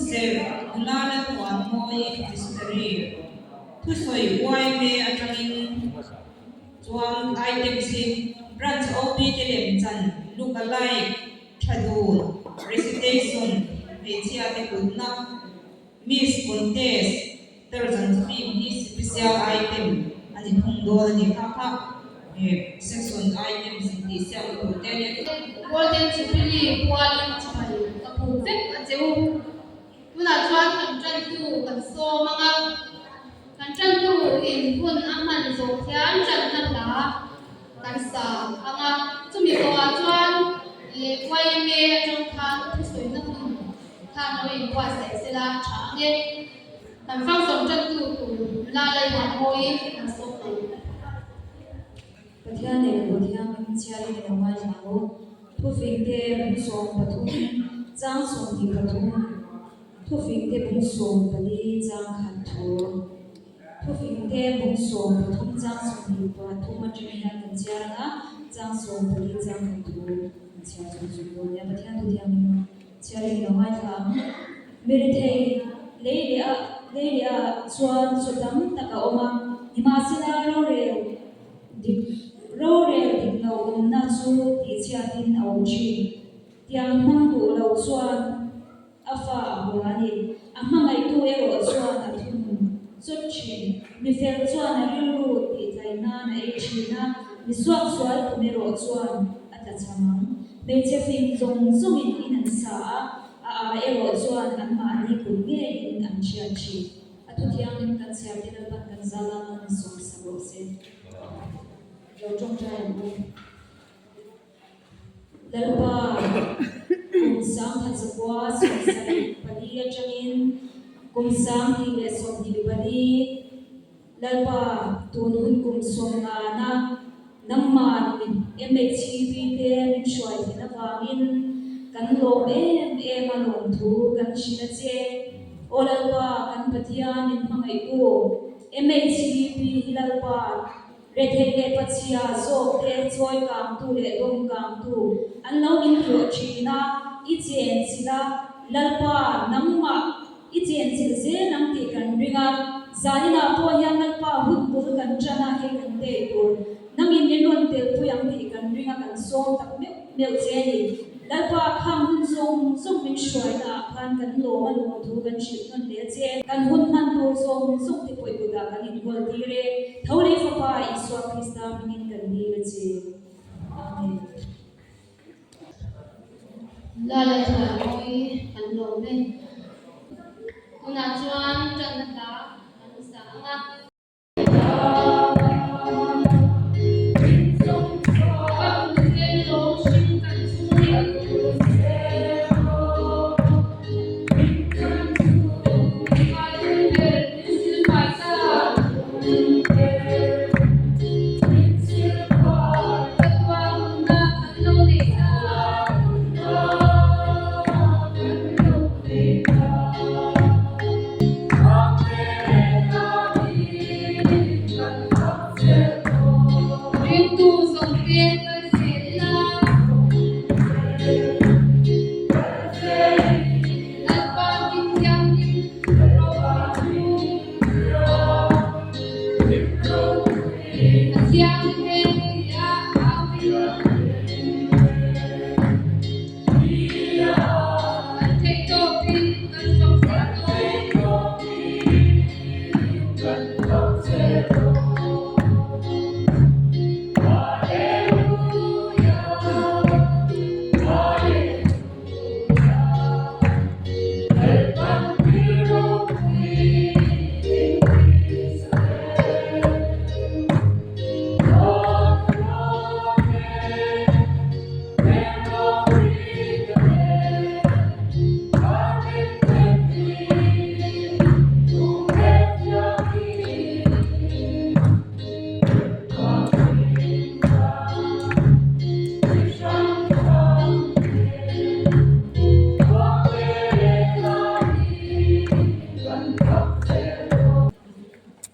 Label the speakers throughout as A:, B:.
A: Hunserh nula Lalmuanmawii Missionary thusawi YMA atangin chuan items hi Branch OP te lemchan look alike tha dun recitation hmeichhia te kutna Miss Contest Tarzan film hi special item a ni thung dawn a ni kha kha section items intih siak tur te a ni a.
B: Golden Jubilee pualin chibai ka puk vek a che u. Tunah chuan kan tantu kan sawm ang a, kan tantu in hun a hman zawh hian tanna hla kan sa ang a, chumi zawhah chuan YMA atang khan thusawina hun khan lo inbuatsaih sela tha ang e. Kan function tantu tur nula Lalhlan mawiin kan sawm mai.
C: Pathian leh ka Pathian chhiarin i lo ngaithla ang u. Thufingte bung 13, chang 23, Thufingte bung 14 chang khat thu. Thufingte bung 13 chang 23 atang hian kan chhiar ang a, chang 14 chang khat thu kan chhiar chhun zui dawn nia. Pathian thu thianghlim chhiarin i lo ngaithla ang. Mirethei lei leh a lei leh ah chuan chaw tam tak a awm a, nimahsela rorel Dik, rorel dik lo awmna chu tihchhiatin a awm thin. Tiang hmang duh lo chuan a fa a haw a ni. A hmangaihtu erawh chuan a thunun chawt thin. Mi fel chuan a rilru tihtlaih nan a ei thin a, mi suaksual tum erawh chuan a tla cham ang. Hmeichhe fing zawng zawngin in an sa a, a a erawh chuan anmahni kut ngeiin an hriat thin. A thu thianghlim kan chhiar te Lalpan kan zal a kan insawm sak rawh se. Lo tawngtai ang u. Lalpa, kum 1974 atangin kum 2024, Lalpa, tun hun kum 50na nangman min MHEP te min hruai thin avangin kan lawm em em a lawmthu kan hrilh a che. Aw Lalpa, kan Pathian min hmangaihtu MHEP hi Lalpa, rethei leh pachhia zawk te chawi kangtu leh dawm kangtu an lo in hlawh thin a, i chen chilh a, Lalpa, nangmah I chenchilh zel ang tih kan ring a, zaninah pawh hian Lalpa hun bul kan ṭan a, hei kan tei tur. Nangin min rawn telpui ang tih kan ring a, kan sawm tak meuh meuh che a ni. Lalpa khang hun zawng zawng min hruainaah khan kan lawm a lawm thu kan hrilh hnawn hle che. Kan hun hman tur zawng zawng te pawh i kutah kan inhawl tir e. Tho leh Fapa Isua Krista hmingin kan dil a che. Amen.
B: La leh hna mawi kan lawm e. Tunah chuan tan hla kan sa ang a.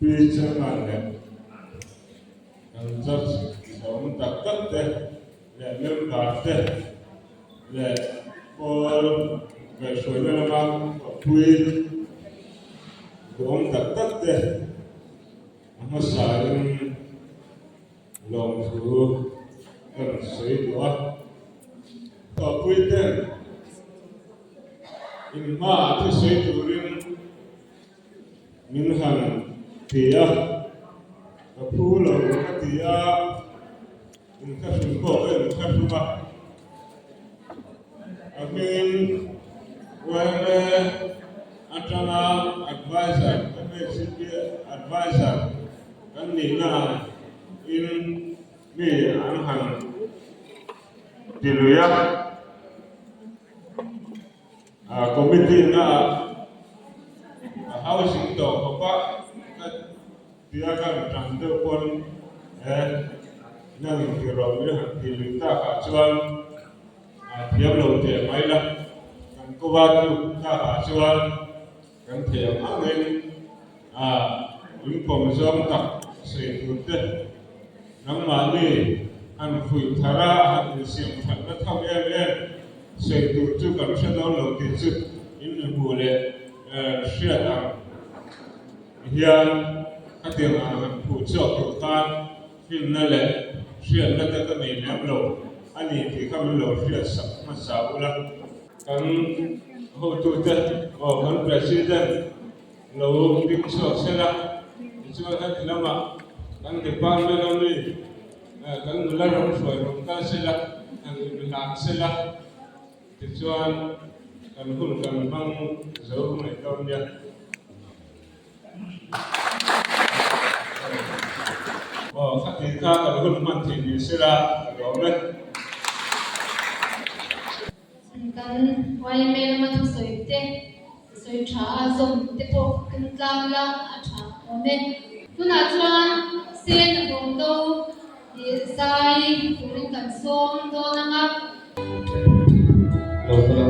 D: Pi Chairman leh kan judge zawm tak tak te leh member te leh pawl ngaihhruaina lama. thawhpui duhawm tak tak te a hmasain lawmthu ka rawn sawi duh a. Thawhpui ten inhmaah thusawi turin min han ti a, ka phu lo ka ti a, inkhahrun pawh ka inkhahrung a. A hming YMA atanga advisor, MHCP advisor kan nihna in mi an han ti lui a. Committee na a housing tawh khawp a, ka tia ka rawn tan deuh pawn he nang in ti rawh min han ti lui tak ah chuan a thiam lo teh mai la, kan kova tluk tak ah chuan kan thei ang ang in a in pawm zawng tak sawi tur te nangmahni han fuih thar a han insiam thatna tham em em sawi tur chu kan hre dawn lo tih chu in hmuh leh hriat ang hian khatiang ang han phuh chhuak tur khan finna leh hriatna te ka nei lem lo a ni tih kha min lo hriat sak hmasa ula. Kan hotute aw kan President lo ding chhuak sel a, tichuan heti lamah kan department a mi kan nula ram hruai rawn kal sel a, kan inhlan sel a, tichuan kan hun kan hmang zo mai dawn nia. Aw, khati kha kan hun hman theih ni sela ka lawm e.
B: Kan YMA lama thusawi te, sawi tha a zawm te pawh kan tlang ila a tha awm e. Tunah chuan sen a bawm do tih zai turin kan sawm dawn ang a.
E: Lo ka lo.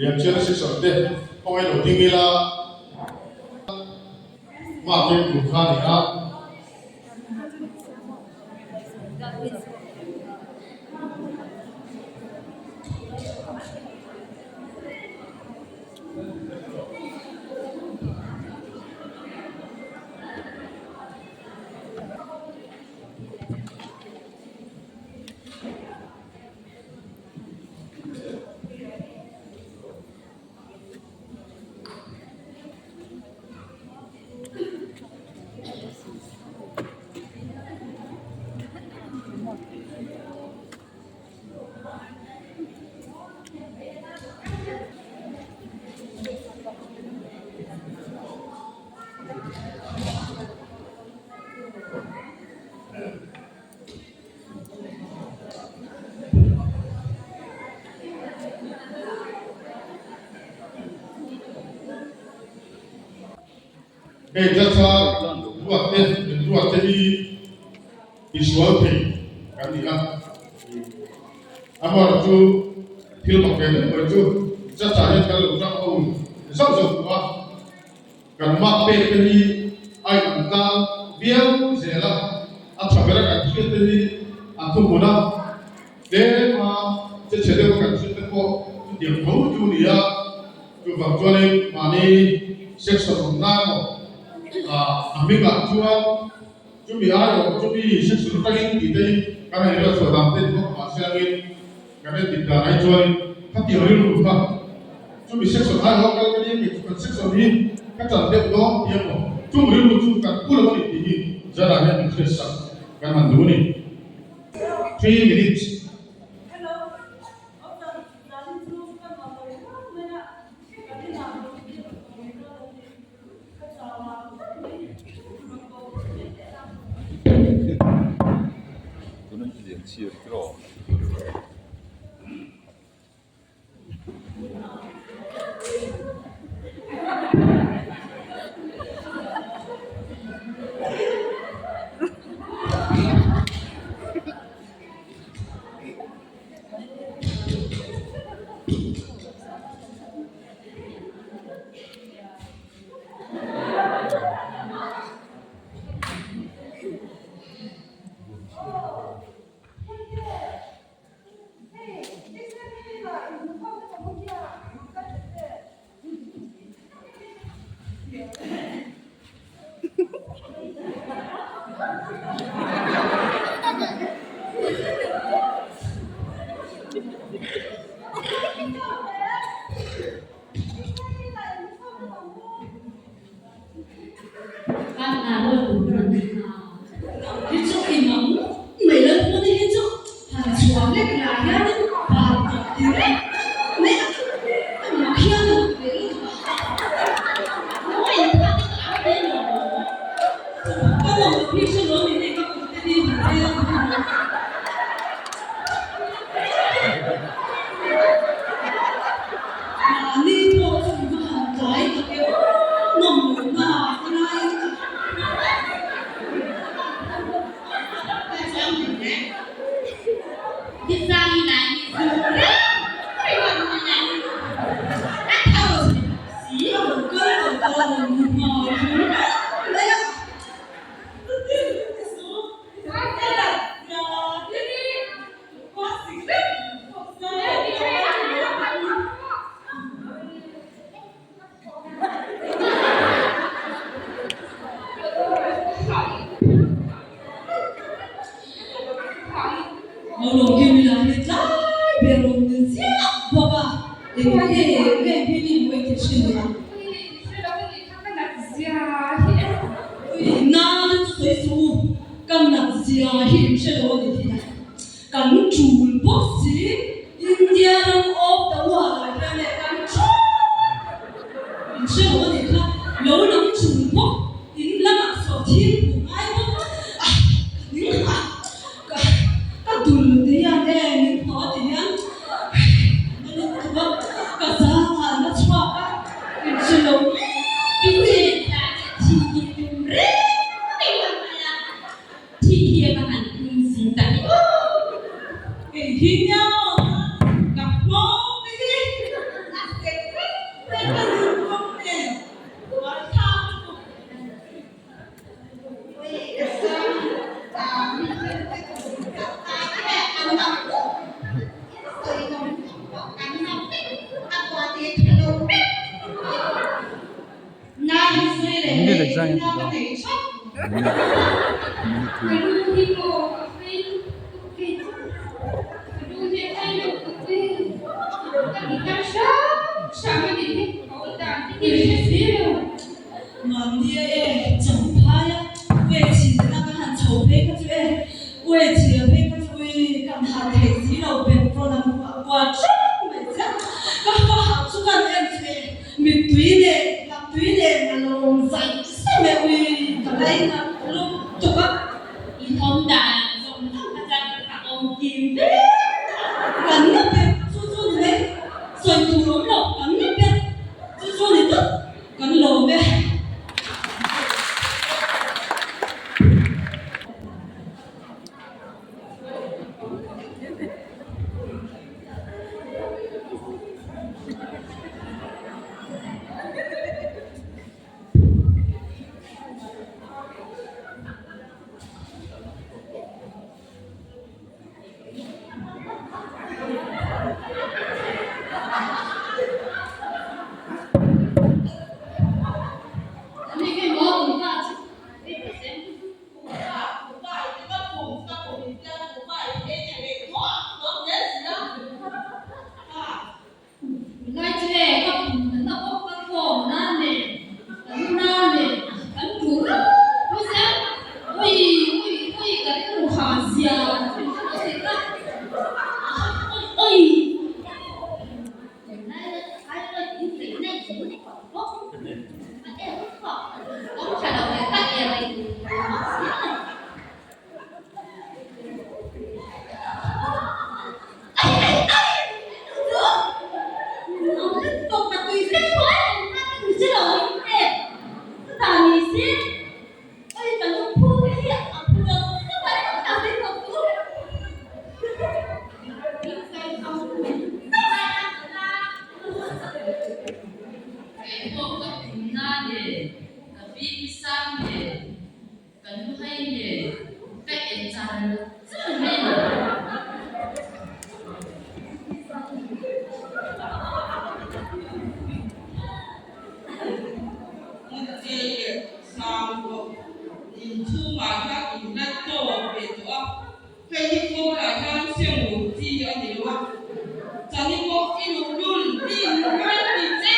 E: Lianchiana section te khawngaih lo ding ila mark pek tur kha a ni a. Hei chacha ruat te min ruat te hi tisual thei kan ni a, amaherawhchu chu thil mak ve deuh mai chu chacha hian kan lo tang ho zauh zauh tawh a. Kan mah pek te hi a in tlang viau zel a, a tha bera kan hriat te hi a thuhmun a, tlem a che chhe deuh a kan hriat te pawh chutiang tho chu a ni a, chuvang chuanin mahni section awm na emaw ah a hmingah chuan chumi aiawh chumi section atangin tih te hi kan han inruat chhuah dan te ni bawk mahse angin Kan en dik dan ai chuanin khatiang rilru kha chumi section aiawh kal ka nia kei chu kan section hi ka chan deuh dawn ti emaw chung rilru chu kan pu lo a ni tih hi zanah hian min hriat sak kan han duh a ni. 3 minutes.
F: dul te hian e min hnawh a ti hian na lutuk a, ka zang ah na chhuak a, inhre lo mai.
G: Piche lah chu thi hi tum reng reng a hmai a, thi hi a va han tum zing tak i aw.
F: Kei hi nia maw ka hmawng te hi a sek vek mai ka zir bawk nen buai thlak lutuk.
B: Ka lu hi maw a fei lutuk kei chu ka lu hi a fei lutuk e ka ti ta hram hram a nih hi ka awm dan te hi hre si lo.
F: Mahnia e champhai a uechhin te na ka han chho phei kha chu e uechhia phei kha chu ui kan han theih si lo petrol an kuah kuah hrep mai che ka ka hah chu kan en chu e mittui leh hlaktui nen a lo awm zaih zaih mai ui ka lainat lutuk a.
G: In awm dan ang zawng zawng kha chuan ka awm kim vek a.
F: Kan na ber chu chu ni mai sawi tur awm lo kan na ber chu chu ni tawp. Kan lawm e.
B: Tunlai chu e ka pum na bawk ka khawm na nen ka lu na nen kan tur reuh reuh sia ui ui ui ka rilru ha zia chu in hre lo thei ta ui ui tunlai la ai pawh in tih na in bawk a em kha awm tha lo leh ka er in mak sia a ni.
G: Keipawh ka pumna nen, ka bik sang nen, Ka nu hai nen ka en char char mai lo.
A: Hmunchei leh Sangpawh inchhungah hian inla tawp ve tawh a, hei hi kawngah hian seng luh chi a ni lo a, chani pawh i luh lul din mai ti che.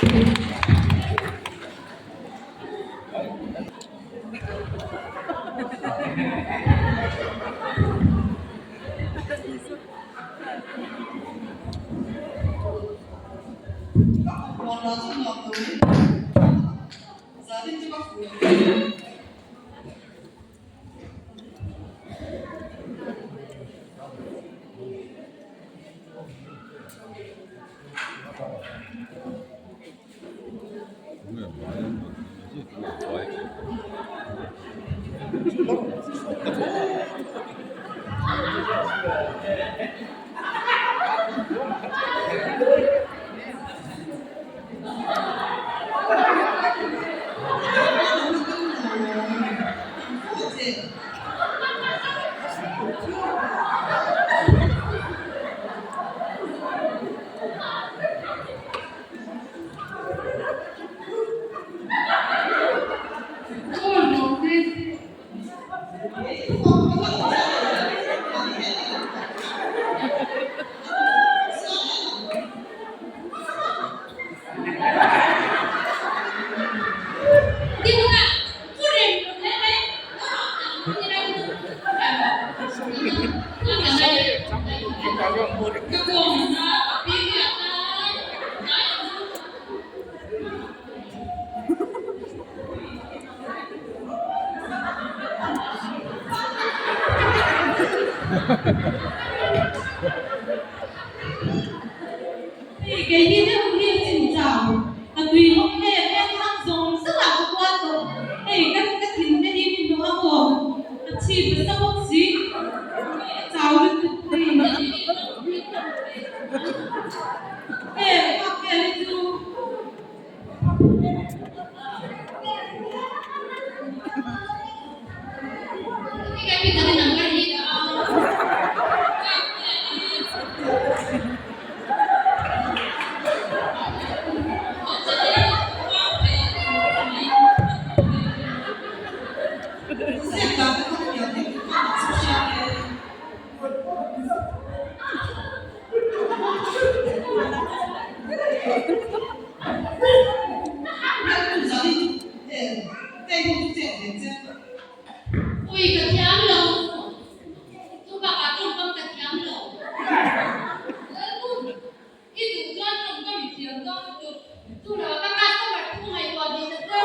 F: Hei kei hi deuh hi a chin chau ka tui hawk nge veng thlang zawng zawng ah ka kual tawh hei ka ka thin te hi min hnawh a maw ka chhip a sa bawk si a chau lutuk hei hei nghak vel hi chu.
B: Ui ka thiam lo, chu bakah tawngkam ka thiam lo. Lalmun, i duh chuan tawngkam i thiam dawn lutuk, chu lo ka customer thu ngaihtuah duh ta che.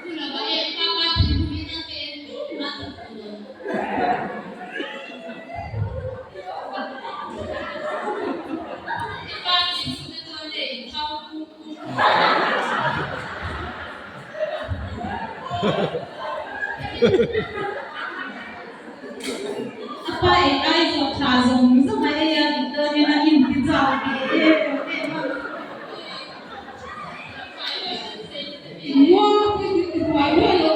B: Chu lo va en pa pa thinlung in an ka en tum mah duh tawh lo. I pa thinlung te chuan le in thau kung kung.
F: A pa eng ai zawh tha zawng zawng a ei a tih dawn in a inti chau ve em em a. Muang pui tui ti huai huai lo.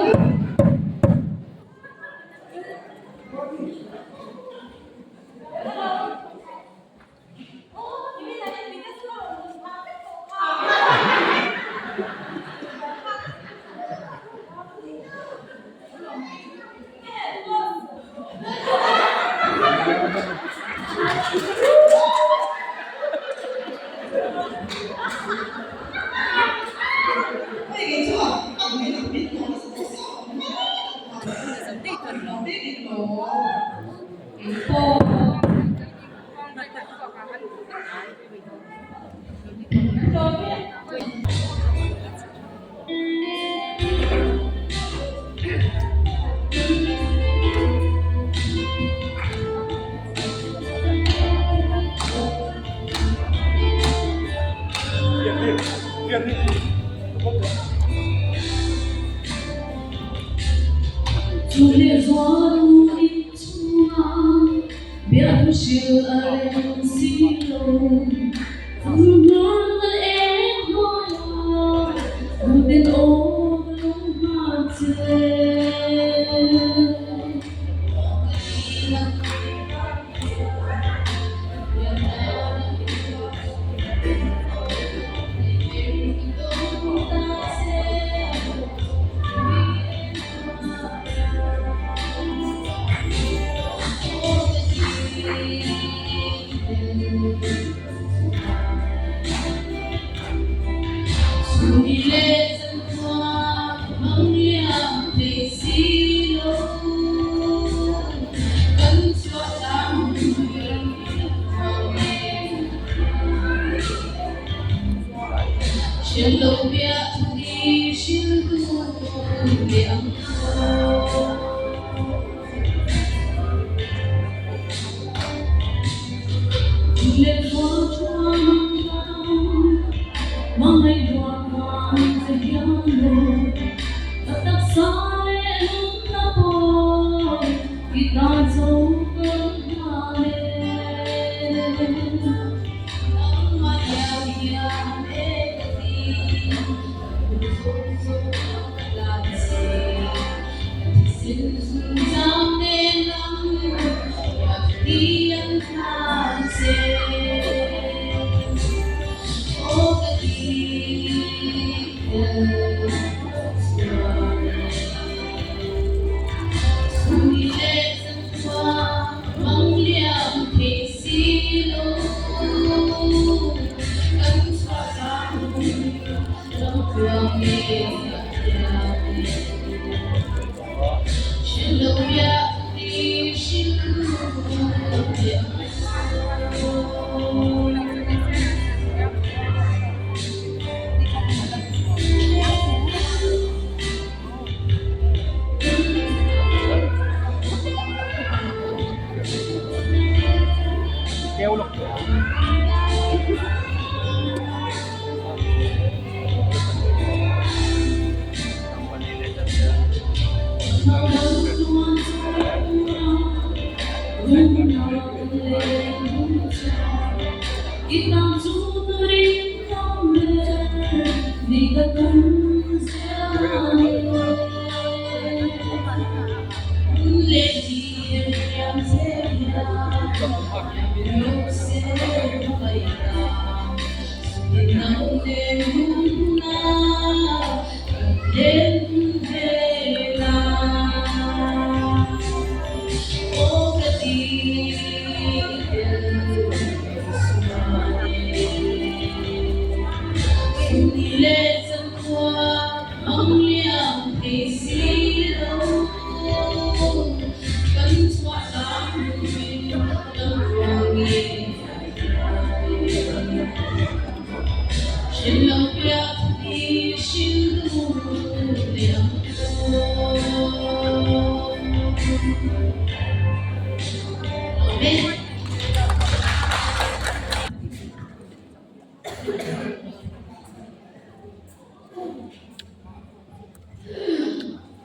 G: Ṭhian lo biah thu hi hril duh leh ang aw.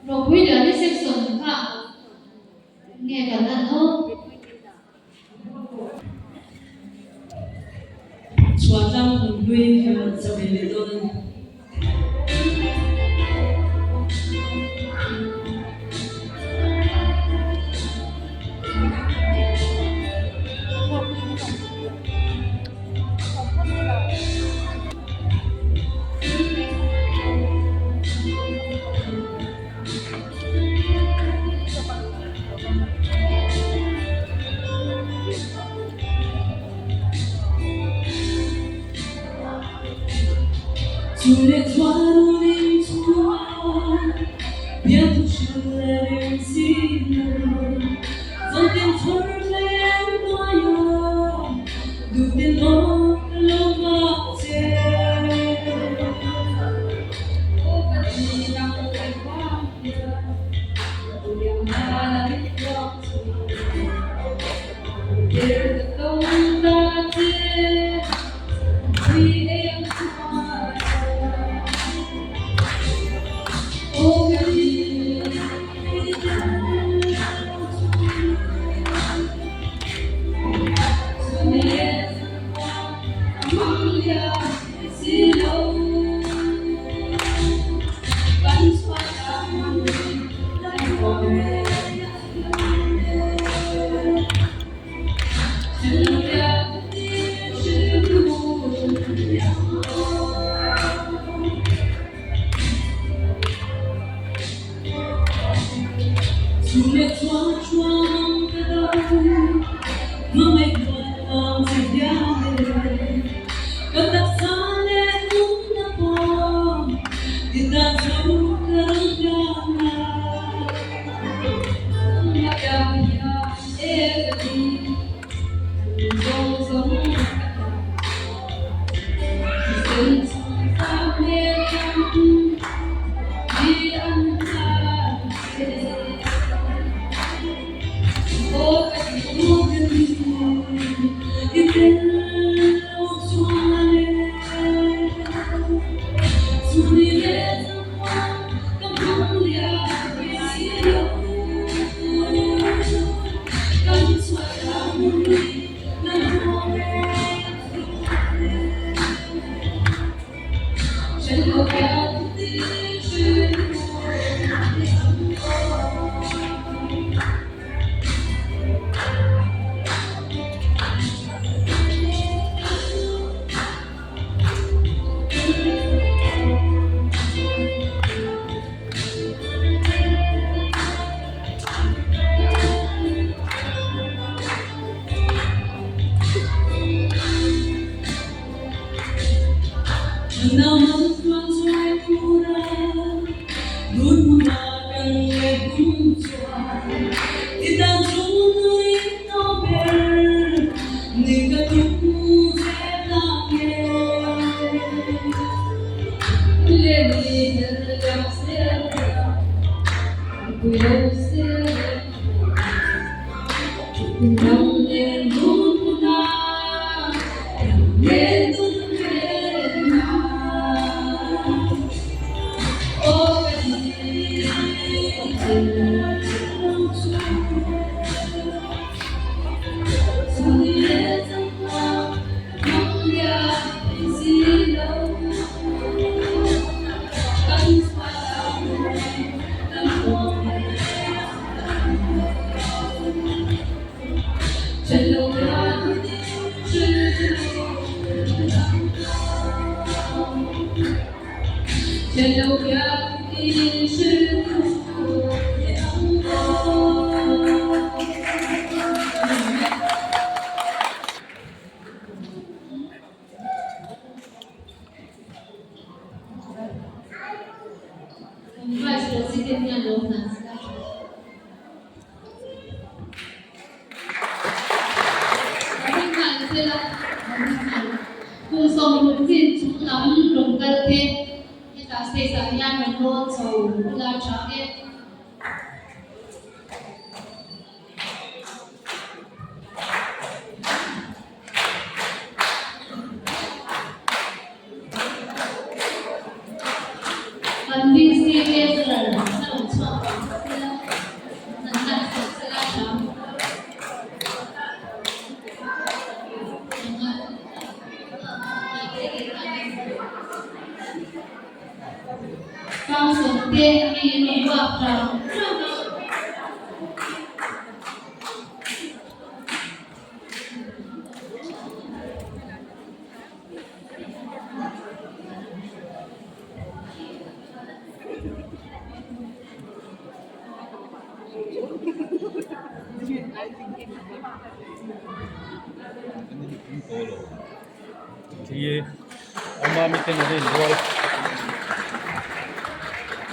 B: Ropuiliani section kha nge kan lan aw?
F: Chhuatlang hmun hlui kan rawn sa ve leh dawn a ni.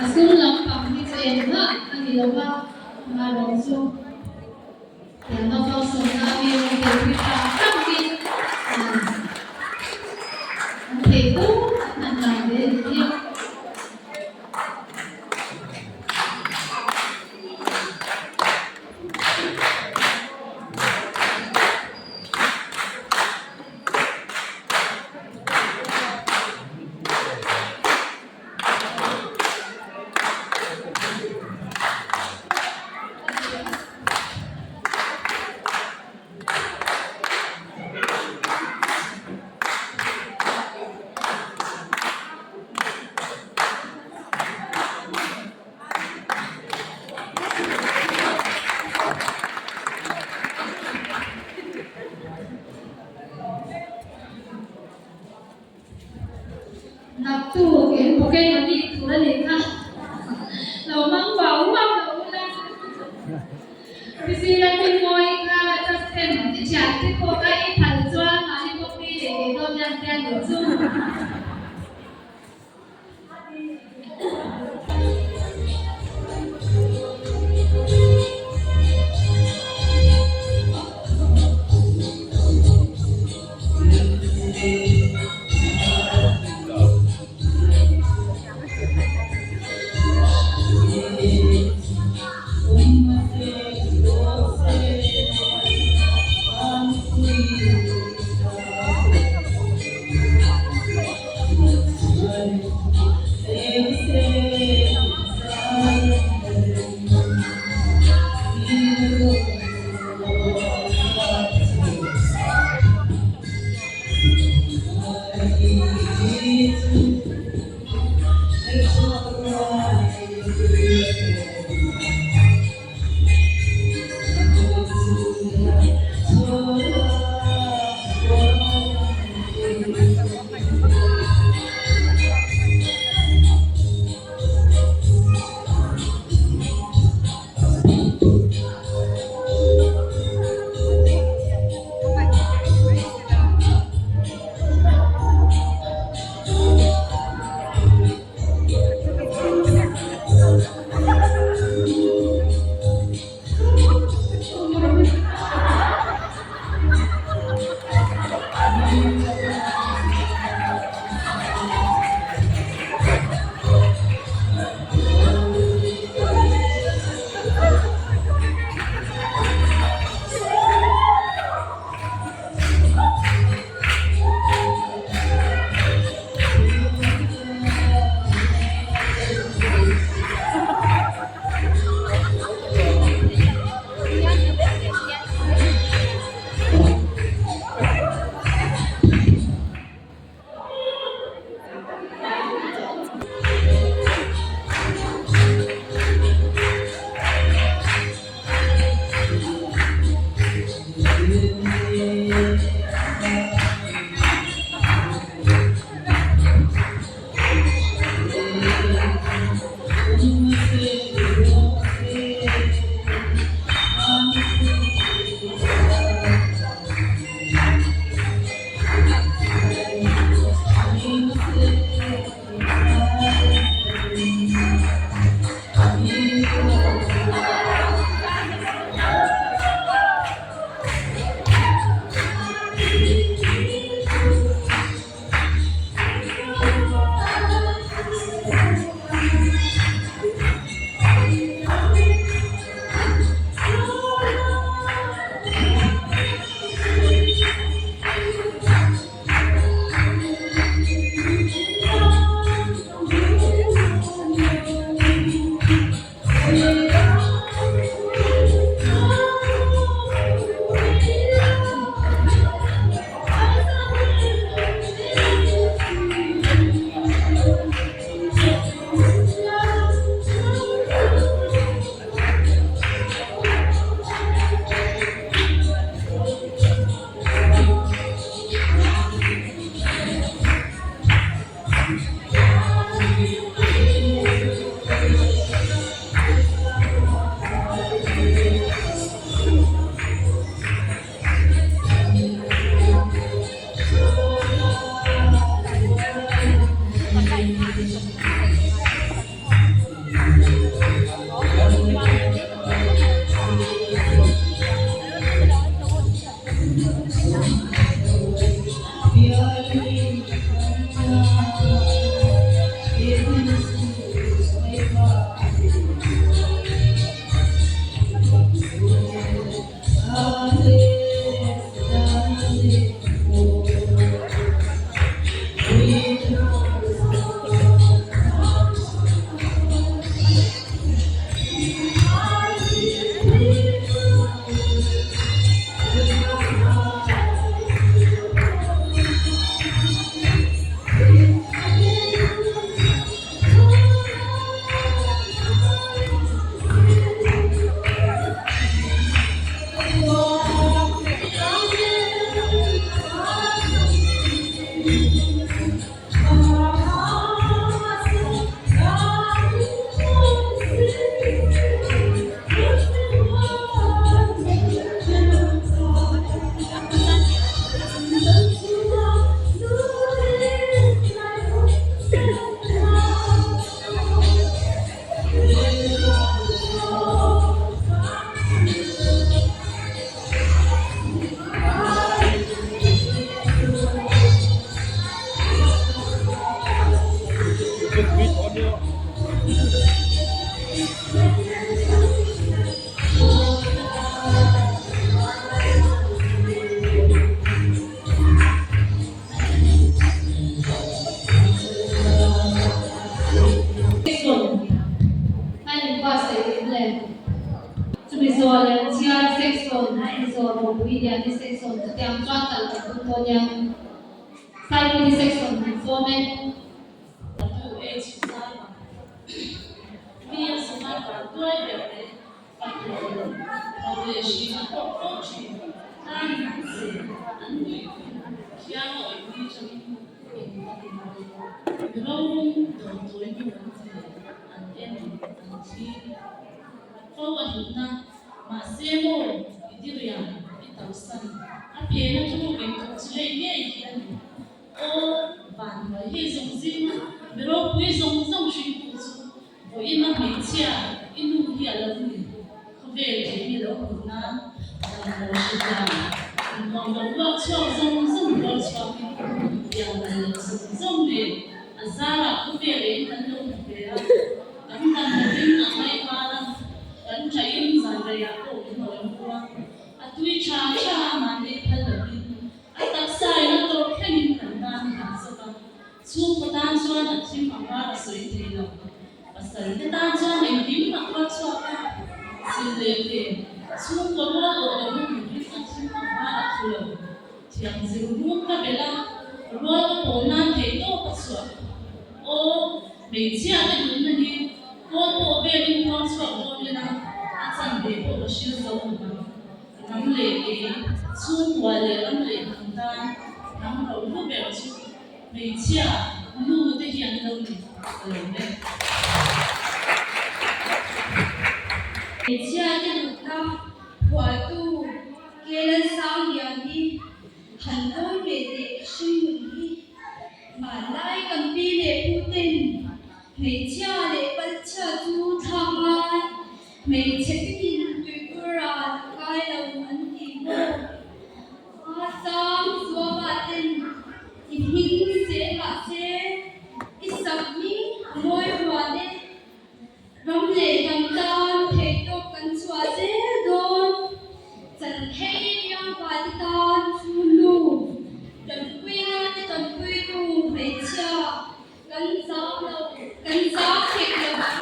B: A sum lampang hi chu engmah a ni lo va, amaherawhchu tianga kalsawnna mi rawn telpui tak takin an theih fo an han lang ve a ni hi. Naktuk in pocket money tur a nih kha lo hmang vau vau lo ula. Priscilla te mawi kha just em i thian te pawh kha i phal chuan mahni pawh pi leh ve dawn hian tian lo chu. Liani section chutiang chuan kal kan tum dawn nia. Saipui section kan sawm e.
G: Atu H Zaiva Mi a suma van tuai ber te pathlawn ho leh hrin a tawk fo thin. Tlangin an che an nuih hun thiang a awih ni changin eng a ti lo. Mi rorum dawmtawi nu an che an en an thlir fo a hlutna mahse maw i diriam i tausan a phena thu engthawk chu hei ngei hi a ni. Aw vanhnuai hei zawng zing mi ropui zawng zawng hringtu chu vawiin a hmeichhia i nu hi a lo ni. Khawvel eng i lo hmuh nan dam lo hre hian innuam lo luak chhuak zawng zawng rual chhuakin pian dan loh zawng zawng nen a zarah khawvel eng kan lo hmu ve a, kan dam lovin a ngaihval a, kan ṭahin zan reiah pawh min rawn mu a, a tui ṭha ṭha a mahni phal lovin A taksa in a tawrh thlengin kan tan a han zawk a, chhungkaw tan chuan a thim a var a sawi thei lo. Pasal te tan chuan engkim a khuar chhuak a, sil leh ve, chhungkaw rual awh lohna turin a thim a var a thu lo. Thiam zir rum ka belh a, rual ka pawl nan theih tawp a chhuah. Aw, hmeichhia te nunna hi kawl pawh velin khuang chhuak dawn ila, a chanve pawh ka hril zo lo vang. Hnam leh kei, chhungkua leh ram leh hnam tan hnam ro hlu ber chu hmeichhia nu te hi an lo ni ka lo e.
H: Hmeichhia te hlutna phuahtu Kelan Sanglian hi han tawi ve teh hringnun hi hmanlai kan pi leh pu ten hmeichhia leh palchhia chu thlak ngai Hmeichhe pikin tuikhur a la kai lo an ti maw? A sang zuapa ten i hming zel mah se, i sak hming a mawi huan e. Ram leh hnam tan theihtawp kan chhuah zel dawn. Chanthei riangva te tan chu nu, tanpuina te tanpuitu hmeichhia Kan zam lo, kan zam thek lo ang.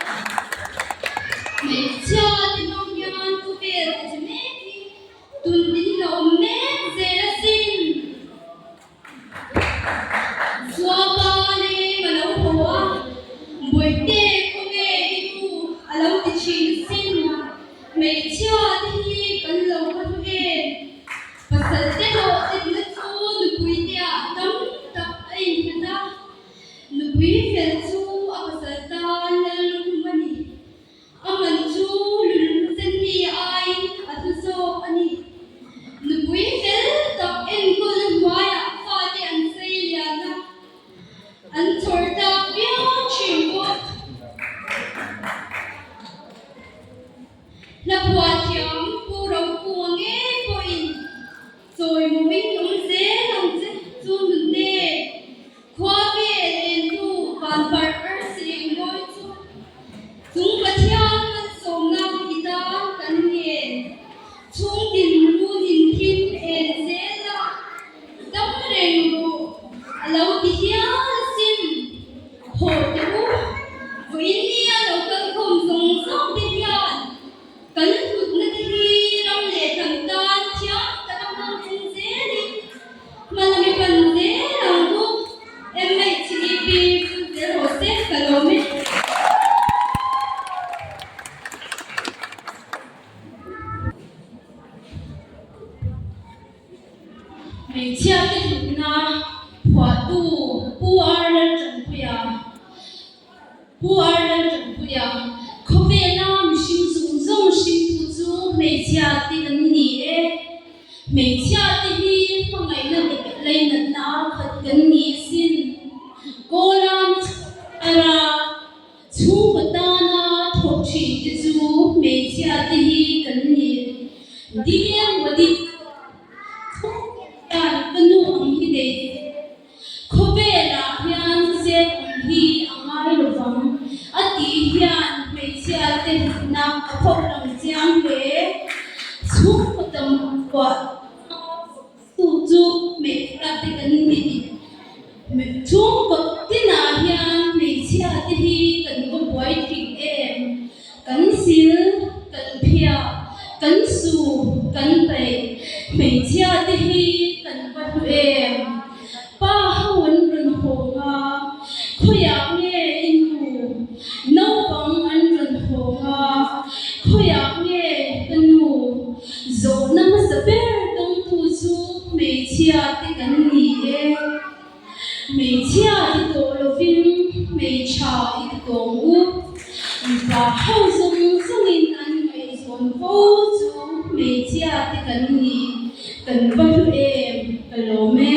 H: Hmeichhia te hmang hian khawvel a che mek hi tun in a awm mek zel asin. Zuapa leng a lo haw a, Bawihte khawnge i nu a lo ti thin asin. Hmeichhia te hi kan lo va hlu em? Pasal te hlawhtlinna chu nupui te ah tam tak a innghat a, nupui fel chu a pasal tan lallukhum a ni. A man chu lulhmusen mi aiin a hlu zawk a ni. Nupui fel tak enkawlna hnuaiah fate an sei lian a, an chhawr tlak viau thin bawk. Hlaphuah thiam Pu Rokunga ngei pawhin chawimawiin awm zel ang che chu nunte. Khua vel entu vanparh arsi engmawi chu chung Pathian malsawmna i tan kan ngen. Chhungtin run inthim en zel a, dam reng rawh a lo ti hial asin. Haw teh u, vawiin nia lo kal khawm zawng zawng te hian kan hlutna te hi ram leh hnam tan thiam taka hmang chung zelin hma la mi pan zel ang u. MHEP full zel rawh se ka lawm e.
B: Hmeichhia te hlutna phuahtu Pu R Laltanpuia Pu R Laltanpuia Khawvela mihring zawng zawng hringtu chu hmeichhia te kan ni e. Hmeichhia te hi hmangaihna leh lainatna a khat kan ni asin. Kawla ara Chhungkaw tana thawk thin te chu hmeichhia te hi kan ni. Dm Wadit chhungkaw hian ka nu ang hi nei se, khawvelah hian zep ang hi a ngai lovang a tih hian hmeichhia te hlutna a phawk lang chiang hle. Chhungkaw tam kuah tu chu hmeichhia te kan ni.
H: Khawiah nge i nu? Naupang an rawn hawng a, Khawiah nge ka nu? Zawhna hmasa ber dawngtu chu hmeichhia te kan ni e. Hmeichhia ti tawh lovin hmeichha i ti tawng u. Mipa ho zawng zawngin an ngaihzawn fo chu hmeichhia te kan ni. Kan va hlu em, ka lawm e.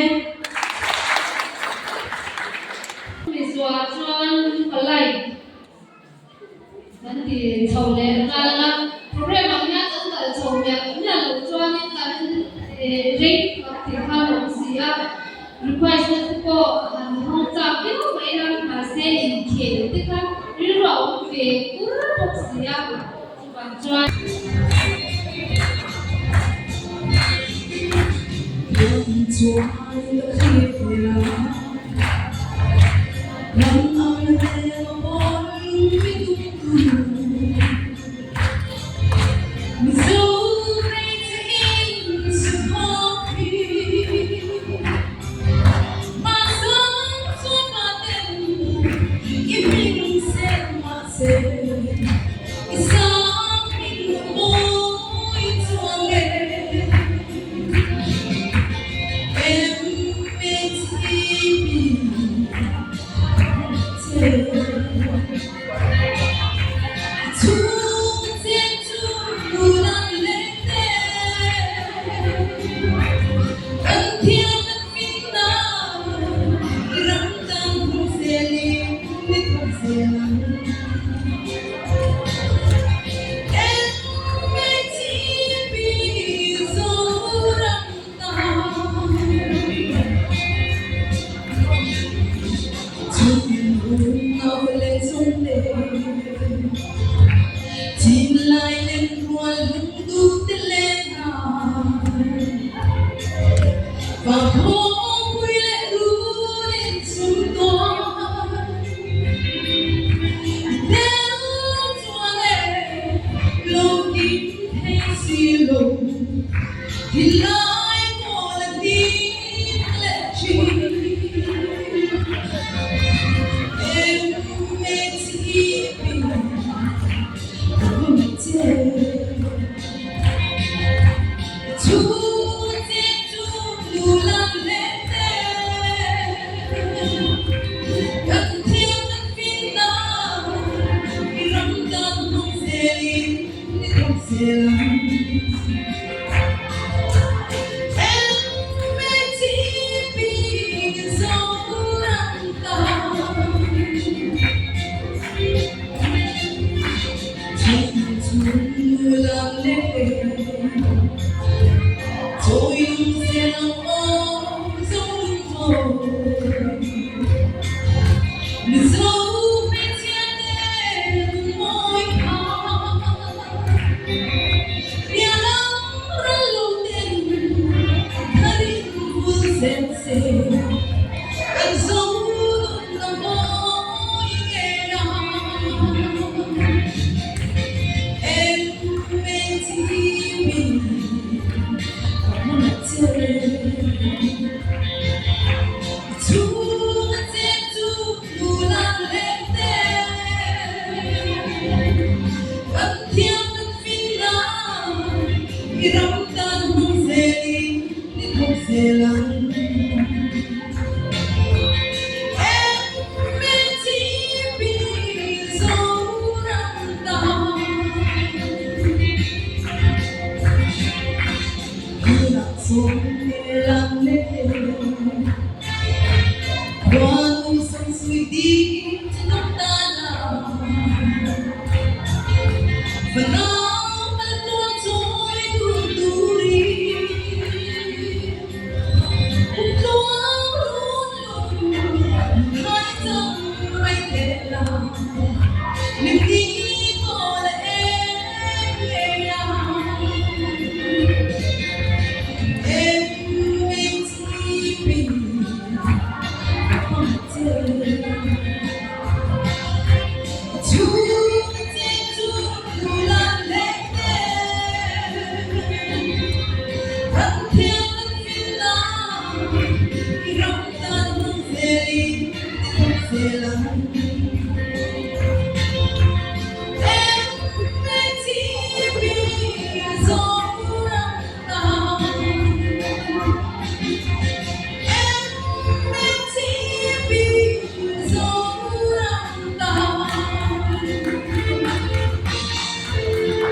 B: Mizuah chuan ka like kan ti chho leh nghal ang a, program ang hian kan kal chho miah miah loh chuanin kan rei tak tih kha a awm si a, request na te pawh han hawng chak viau mai la, mahse inkhel te kha rilru a awm ve kur bawk si a, chuvang chuan.
F: zel ang. MTV Zoram tan. MTV Zoram tan.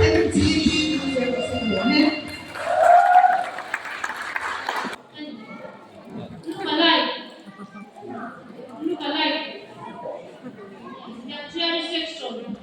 I: MTV Zoram tan.
B: Look alike. Look alike. Tertiary section.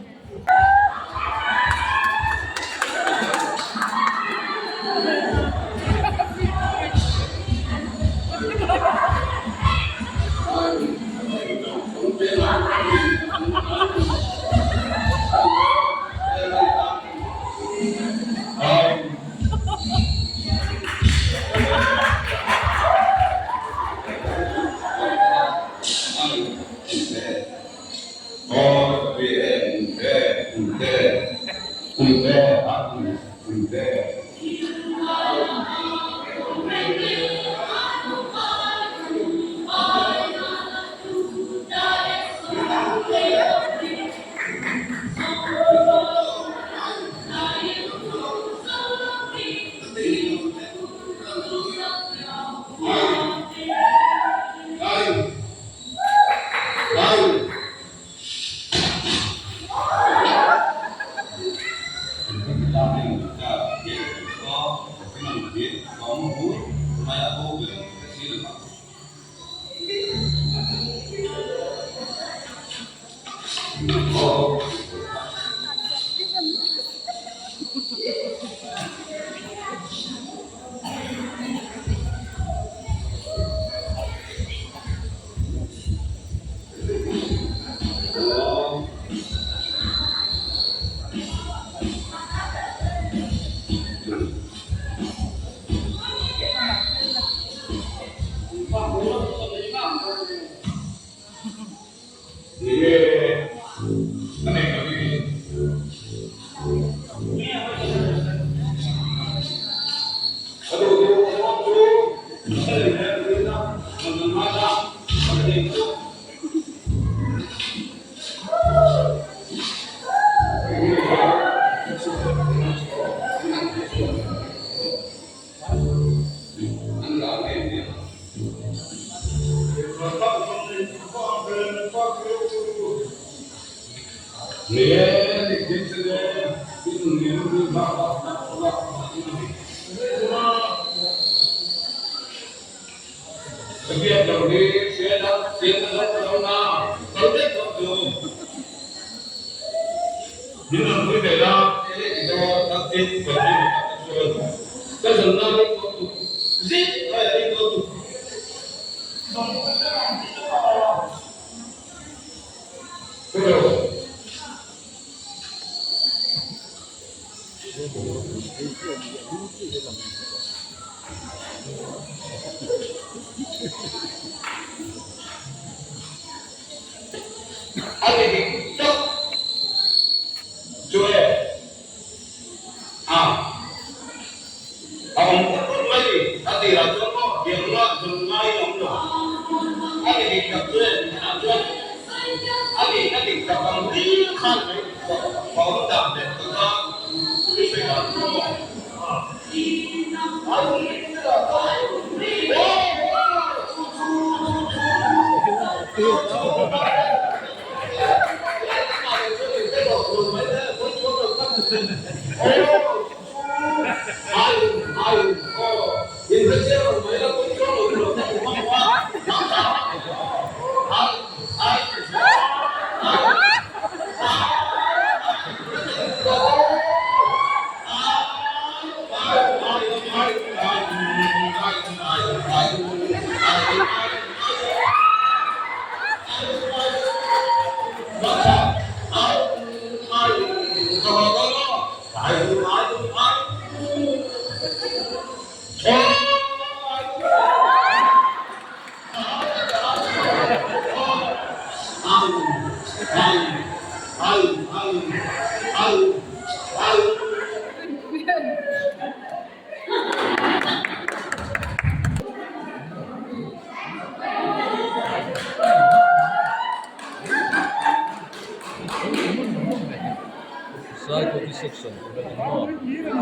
J: Saikawti section tur a ni maw?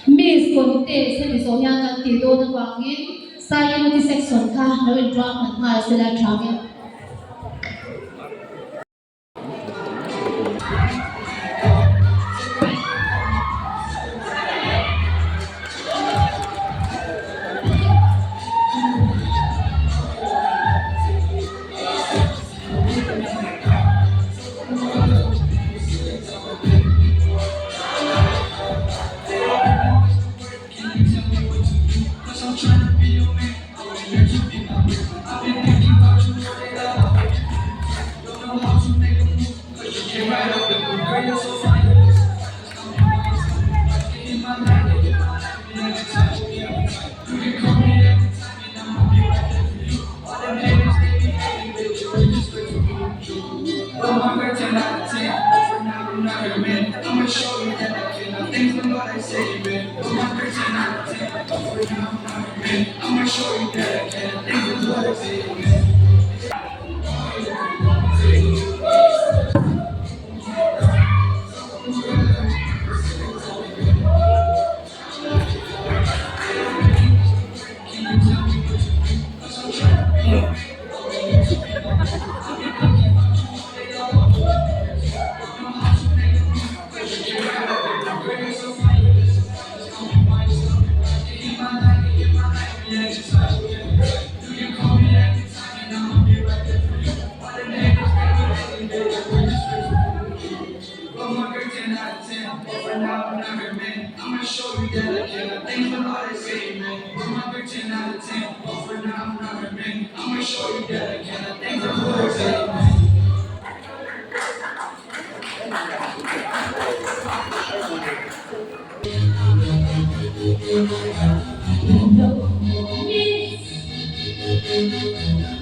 B: Miss Contest hemi zawh hian kan tih dawn avangin Saikawti section kha lo inruah hman nghal sela tha nge.
G: Miss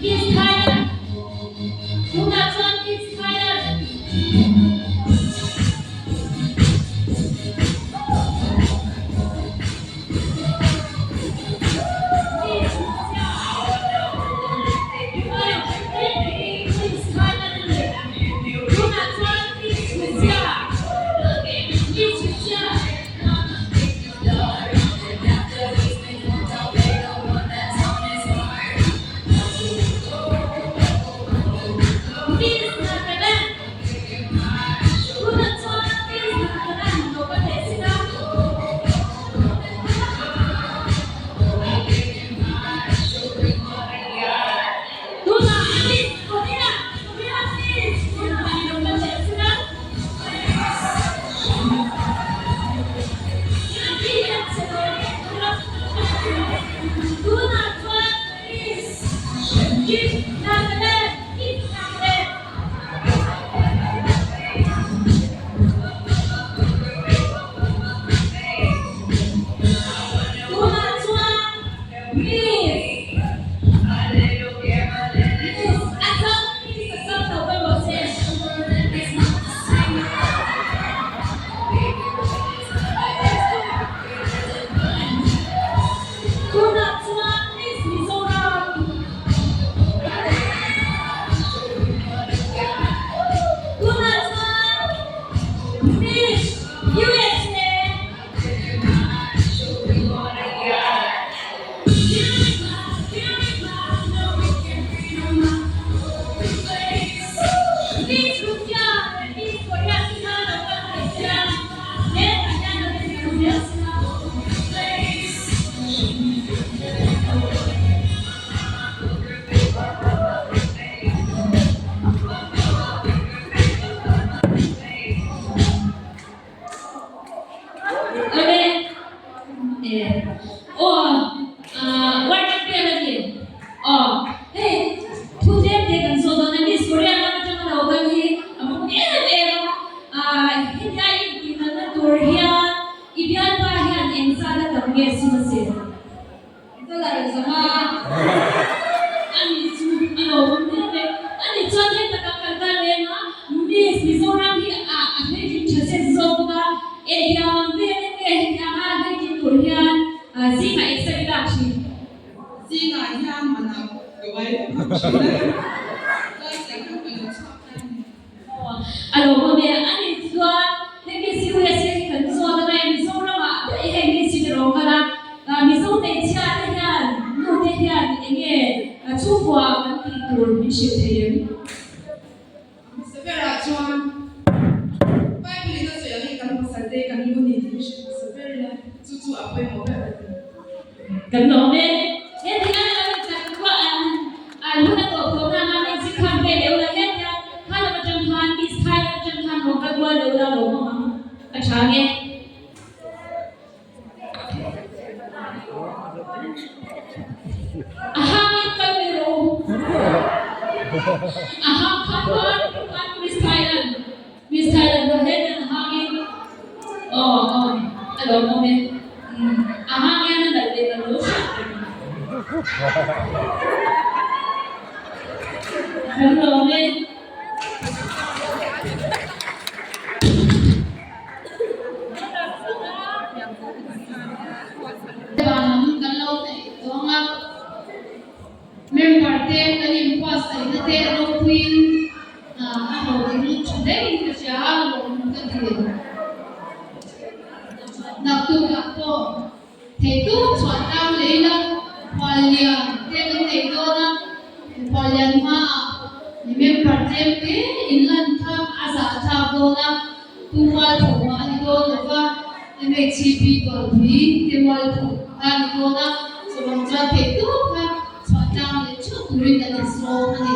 G: Miss Thailand Tunah chuan Miss Thailand Tunah chuan Miss Miss Assam Miss Assam lo ka rawh se. Tunah chuan Miss Mizoram Tunah chuan Miss USA. I bialpa hian eng zat a tam nge sim a se? Dollar zama a nih chu a lo awm hle mai. A nih chuan hei takah kan kal leng a, Miss Mizoram hi a a hleitling tha zet zawk bawk a, engtiang vel in nge hetiang a hleitling tur hian zingah exer i lak thin?
I: Zingah hian manah ka vai vak vak thin a, class leh khan ka lo chhuak ta a ni.
G: A lo awm e, a nih chuan hei Miss USA hi kan zawt a ngai a, Mizoramah daih hei Miss hi ka rawn kal a, Mizo hmeichhia te hian nu te hian eng nge chhungkua kan tih tur min hrilh thei em?
I: Hmasa berah chuan Bible in a sawi angin kan pasal te kan lu ni tih hi hrilh hmasa ber ila, chu chu a pawimawh ber a ti.
G: Kan lawm e. Heti an lo inchak ruah an an hun a tawh tawh nana hei chi khan ve leh ula hetia kha lam atang khan Miss Thailand atang khan rawn kal kual leh ula lawm awm ang a tha nge. A hang in kal mai rawh u. A hang khan khan khan Miss Thailand Miss Thailand ho hian a hang in aw aw a lawm awm e a hang hian a nalh leh nalh lo hriat reng kan lawm e.
B: Vanlam kan lo hnaih zawng a. Member te kan inbuatsaihna te a ropuiin a hlawhtling tha hlein ka hria a, lawmawm ka ti. Naktukah pawh theihtawp chhuah tlang lei la, khuallian te kan nei dawn a, khuallian hmaah member tlem te inlan kha a zahthlak dawn a, tu mualpho mah a ni dawn lo va, MHCP Tualpui te mualpho kha a ni dawn a, chuvang chuan theihtawp kha chhuah tlang leh theuh turin kan insawm a ni.